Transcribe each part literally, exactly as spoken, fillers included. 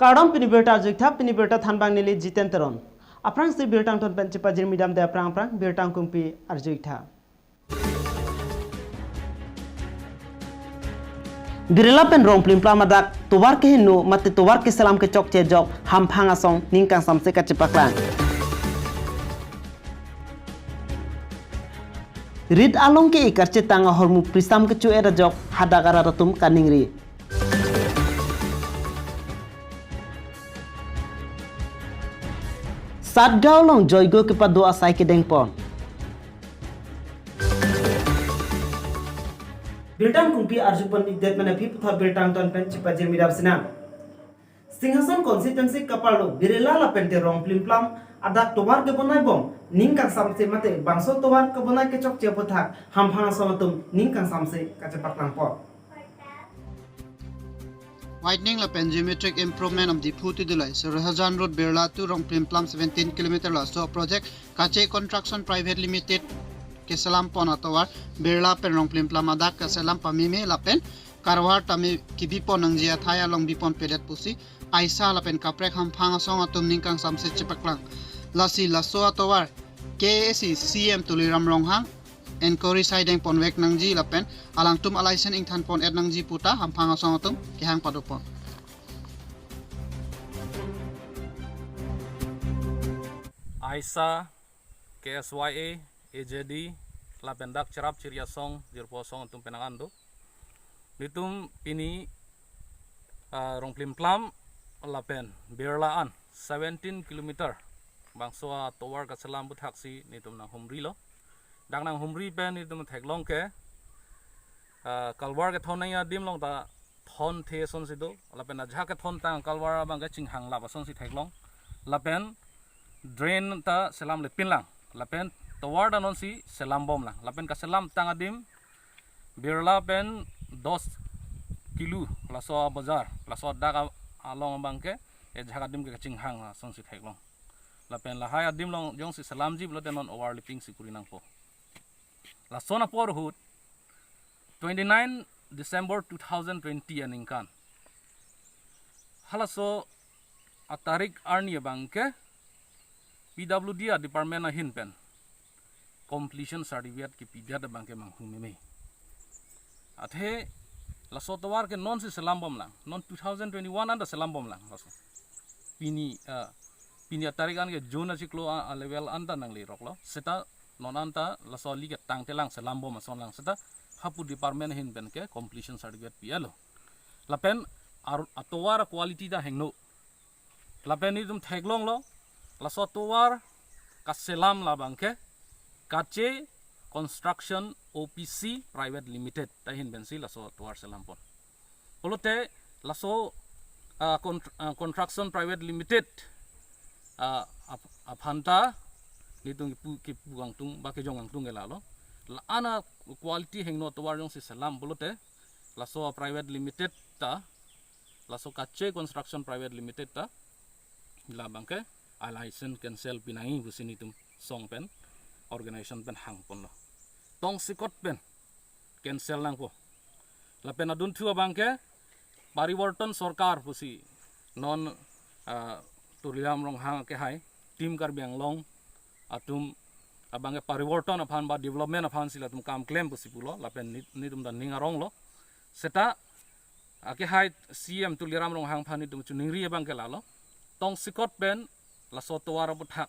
Kardom, pini birta arju-ik tha, pini birta thanbang neli Jiten Teron. Aphrangsi birta angton pen chepajirmi damde aphrang aphrang birta angkungpi arju-ik tha. Birla pen Rongplimplam adak tovar kehingno mate tovar keselam kechokche ajok hamphang asong ning kangsamse kachepaklang. Rit along ke-e karchetang ahormu prisam kecho-et ajok hadak arat atum kaningri. Satgaon along joigo kepado asai kedengpon. Birta angkungpi arjupon-ikdet mane aphi puthot birta angton pen chepajirmi dam sinang. Singhason constituency kaparlo Birla lapen te Rongplimplam adak tovar kebonaibom ning kangsamse mate bangso tovar kebonai kechokche aputhak hamphang asong atum ning kangsamse kachepaklangpo. Widening lapen geometric improvement of Diphu Teedulai, Sarihajan Road, Birla to Rongplimplam seventeen kilometer laso project Kache Construction Private Limited keselam pon atovar Birla pen Rongplimplam adak keselam pameme lapen karwar tame kebi pon nangji athai along bipon pedet pusi aisa lapen kaprek hamphang asong atum ning kangsamse chepaklang. Lasi laso atovar K A A C C E M Tuliram Ronghang inquiry sai dengponvek nangji lapen alangtum alaisen ingthanpon-et nangji puta hamphang asong atum kehang padopon. Aisa, K S Y A, A J D, lapen dak cherap chiri asong, jirpo asong atum penang an do. Nelitum pini, ah, Rongplimplam lapen Birla an seventeen kilometer bangso atovar kaselam aputhak si nelitum nanghumrilo. Dak nanghumri pen nelitum theklong ke, ah, kalwar kethon nangji adim along ta thonthe asonsi do. Lapen ajahak kethontang kalwar abang ke chinghanglap asonsi theklong. Lapen drain ta selamlepinlang. Lapen tovar ta nonsi selambomlang. Lapen kaselamtang adim Birla pen dos kilo laso bazar, laso dak a-, along abang ke, ajahak adim ke kachinghang asonsi theklong. Lapen lahai adim along jongsi selamji pulote non overlapping si kuri nangpo. Lason apor ahut twenty-nine December two thousand twenty aningkan, halaso atarik arni abang ke P W D a department ahin pen completion certificate kepidet abang ke manghu meme. Athe laso tovar ke nonsi selambomlang, non two thousand twenty-one anta selambomlang laso. Pini, ah, pini atarik an ke June achiklo a, a level anta nangleroklo. Seta non anta laso ali ke tangtelang selambom asonlang seta hapu department ahin pen ke completion certificate pi-etlo. Lapen ar-, atovar quality ta hingno. Lapen nelitum theklonglo, laso tovar kaselam labang ke Kache Construction O P C Private Limited ta ahin pensi laso tovar selampon. Pulote laso, ah, con-, ah, Construction Private Limited, ah, ap-, aphan ta nelitum kipu, kipu kangtung, ba kejong kangtung ke lalo. La-an a quality hingno tovar jongsi selam pulote laso private limited ta, laso Kache Construction Private Limited ta labang ke a license cancel pinangji pusi nelitum song pen organization pen hangponlo. Tongsekot pen cancel nangpo. Lapen adunthu abang ke Parivartan Sorkar pusi non, ah, Tuliram Ronghang akehai Team Karbi Anglong atum abang ke parivartan aphan ba development aphan si latum kam klem pusi pulo, lapen neli-, nelitum ta ning aronglo. Seta akehai C M Tuliram Ronghang aphan nelitum chiningri abang ke lalo. Tongsekot pen laso tovar aputhak,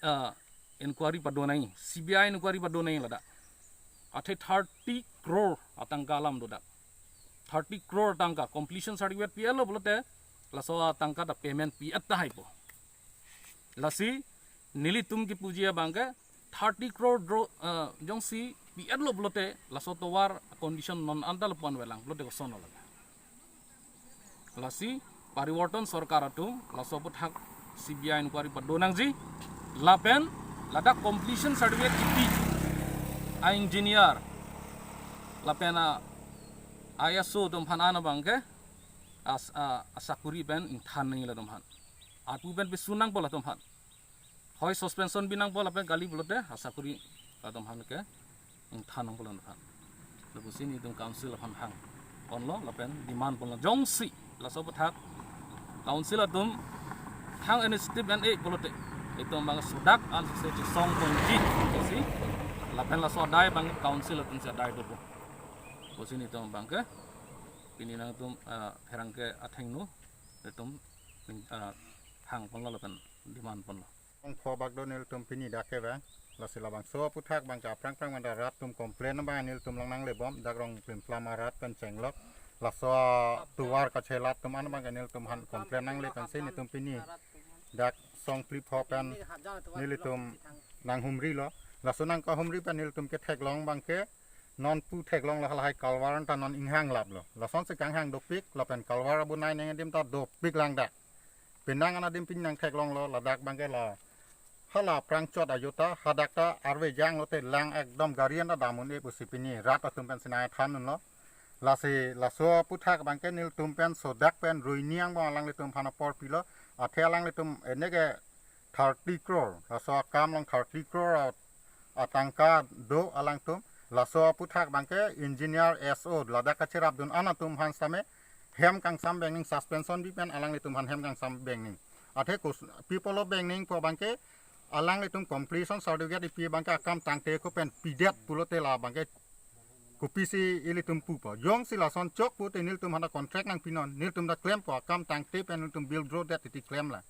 ah, inquiry padonangji, C B I inquiry padonangji ladak. Athe thirty crore atangka alam do dak. Thirty crore tangka completion certificate pi-etlo pulote laso atangka ta payment pi-et tahaipo. Lasi nelitum kipuji abang ke thirty crore dro, eh, jongsi pi-etlo pulote laso tovar condition non anta lapu-an avelang pulote kosonlo lake. Lasi Parivartan Sorkar atum laso aputhak C B I inquiry padonangji lapen ladak completion certificate kipi a engineer lapen a I S O atum aphan an abang ke as-, a, asakuri pen ingthan nangji latum aphan. Arpu pen pesun nangpo latum aphan. Hoi suspension bi nangpo lapen kali pulote asakuri latum aphan ke ingthan nangpo latum aphan. Lapusi nelitum council aphan hangponlo lapen demand ponlo. Jongsi laso aputhak Council atum hang initiative an-e pulote itum abang sodak an se chesong ponji pusi, lapen laso adai abang council atum si adai dopo pusi nelitum abangke pini nangtum, ah, pherangke athengno itum, ah, hang ponlo lapen demand ponlo. Ongkho bak do nelitum pini dak ke bang. Lasi labangso aphuthak abangke aphrang phrang manda rat atum complain abang nelitum along nanglebom, dak rong plim plam arat pen chenglok. Laso tovar kachelat atum an abangke nelitum aphan complain nangle pensi nelitum pini dak song phli pho pen nelitum nanghumrilo. Laso nangkahumri pen nelitum ketheklong abangke non pu theklonglo, halahai kalvar anta non inghang laplo. Lasonsi kanghang dopik lapen kalvar abonai neng adim ta dopik lang dak. Penang an adim pini nangtheklonglo, ladak abangke la hala prangchot ajo ta hadak ta arve janglote lang ekdom gari anta dam un-e pusi pini rat atum pensi nangthan unlo. Lasi laso aphuthak abangke nelitum pen sodak pen ruini angbong alanglitum aphan apor pilo, athe alanglitum eneke thirty crore, laso akam along thirty crore a-, atangka do alangtum. Laso aphuthak abangke engineer S O ladak kacherapdun an atum aphan sitame hem kangsam bengning, suspension bi pen alanglitum aphan hem kangsam bengning. Athe kus-, pi apotlo bengning pu abangke alanglitum completion certificate ipi abangke akam tangte ko pen pidet pulote la abangke kopisi ilitum pupo. Jongsi lason chok pute nelitum aphan ta contract nangpinon, nelitum ta klempo, akam tangte pen nelitum bill draw det titi klem la.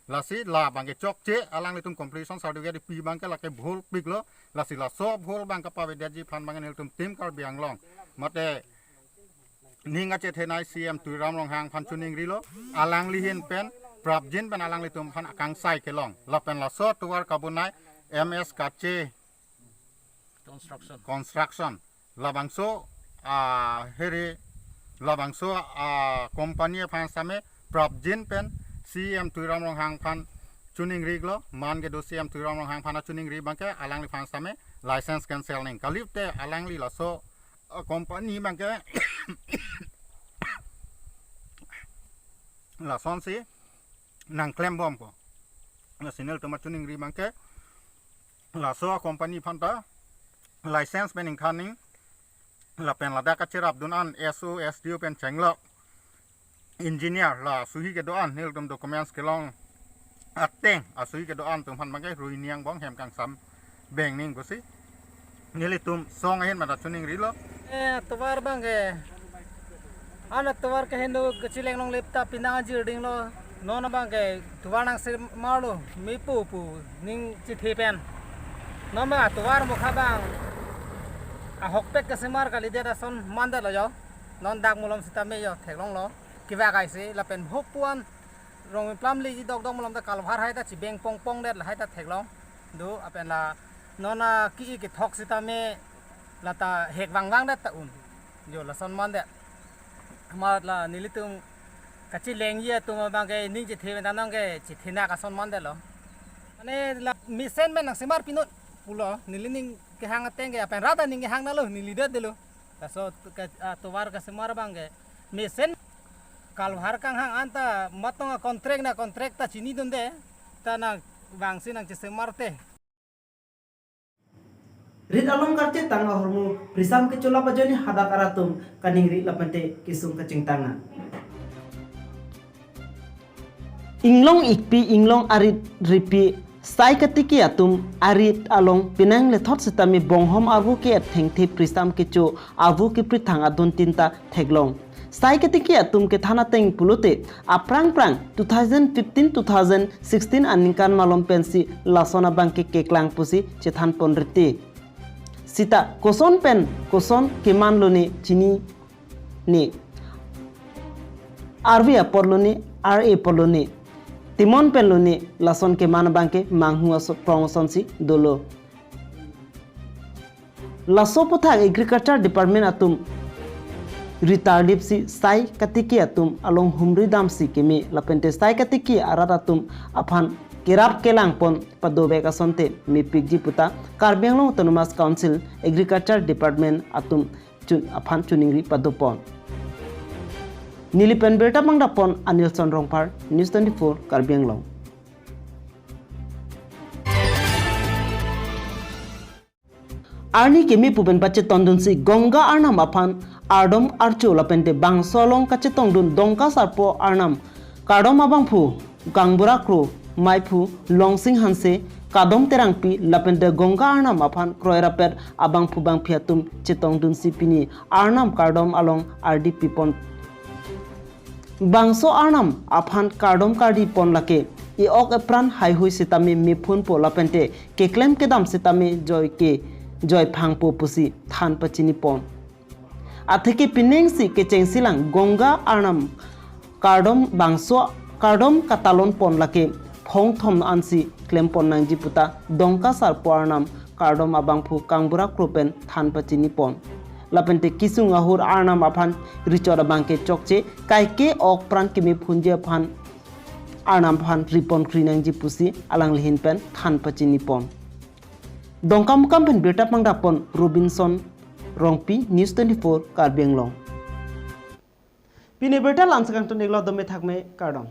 Lasi la abangke chokche, alanglitum completion certificate ipi abangke lake bhul piklo. Lasi laso bhul abang kapavedetji aphan abangke nelitum Team Karbi Anglong mate ning kachethenei C M Tuliram Ronghang aphan choningrilo, alangli ahin pen prapjin pen alanglitum aphan akangsai kelong. Lapen laso tovar kabonai M S Kache Construction. Construction. Labangso, ah, here, labangso, ah, company aphan sitame prapjin pen C M Tuliram Ronghang aphan choningrilo, man kedo C M Tuliram Ronghang aphan choningri abangke alangliphan sitame license cancel ning. Kalite alangli laso, ah, company abangke lasonsi nangklembompo. Lasi nelitum aphan choningri abangke laso company aphan ta license pen ingthan ning, lapen ladak kacherapdun an S O S D O pen chenglok engineer la asuhi kedo-an nelitum documents kelong ateng asuhi kedo-an atum aphan abangke ruini angbong hem kangsam bengning pusi nelitum song ahin manda choningrilo. Eh, tovar abangke, ana tovar ke hindu kachileng longle ta pinang ajir dinglo. Non abangke tovar nangsemarlo, mepo pu ning chethe pen. Non abang tovar mokha abang ahokpet kasemar kalidet ason mandetlo jo. Non dak malom sitame jo theklonglo. Kevak kaise lapen hop pu an rong plamli dokdok malom ta kalvar hai ta chibeng pongpong det lahai ta theklong. Do lapen la non aki kethok sitame lata hek vangvang det ta un. Jo lason mandet. Amat la nelitum kachilengji atum abangke ning chethe pen ta nangke chethenak ason mandetlo. Mane la mesen pen nangsemarpinon pulo, neli ning kehang ateng ke lapen rat aning kehang nalo, neli det detlo. Laso ke, ah, tovar kasemar abangke mesen kalvar kanghang anta matong a-contract na contract ta chinidunde, ta nangvangsi nangchesemarte. Rit along karchetang ahormu Prisam kecho lap ajoine hadak arat atum kaningri lapente kesung kachingtang nang. Inglong ikpi inglong arit ripi sai katiki atum arit along penang lethot sitame bonghom arvo ke-et thengthe Prisam kecho arvo keprithang adon tinta theklong. Sai katiki atum kethan ateng pulote aphrang phrang two thousand fifteen two thousand sixteen aningkan malom pensi lason abangke keklang pusi chethan ponrite. Sita koson pen koson keman lone chinine. Arvi apor lone, R A apor lone, timon pen lone lason keman abangke manghu aso prong asonsi dolo. Laso aphuthak Agriculture Department atum ritardipsi sai katiki atum along humri damsi keme lapente sai katiki arat atum aphan kerap kelangpon padovek asonte mepikji puta Karbi Anglong Autonomous Council Agriculture Department atum chun aphan choningri padopon. Neli pen birta pangdapon Anilson Rongphar, News twenty-four Karbi Anglong. Arni keme pu pen pachetongdunsi Ganga Arnam aphan ardom archo lapente bangso along kachetongdun Dongka Sarpo Arnam Kardom abangphu kangbura kro maiphu Longsing Hanse, Kadom Terangpi lapente Ganga Arnam aphan kroirapet abangphu bangphi atum chetongdunsi pini Arnam kardom along ardi pipon. Bangso Arnam aphan kardom kardi pon lake e-ok epran haihui sitame mephunpo lapente keklem kedam sitame joike joiphangpo pusi than pachini pon. Atheke pining si kechengsilang Ganga Arnam kardom bangso kardom katalon pon lake phongthom ansi klem pon nangji puta Dongka Sarpo Arnam kardom abangphu kangbura kro pen than pachini pon. Lapente kisung ahur Arnam aphan richot abangke chokche kaike ok pran kemephunji aphan Arnam aphan ripon kri nangji pusi alang lihin pen than pachini pon. Dongkamukam pen birta pangdapon Robinson Rongpi, News twenty-four Karbi Anglong. Pini birta la-an si kangton-iklo, dome thakme, kardom.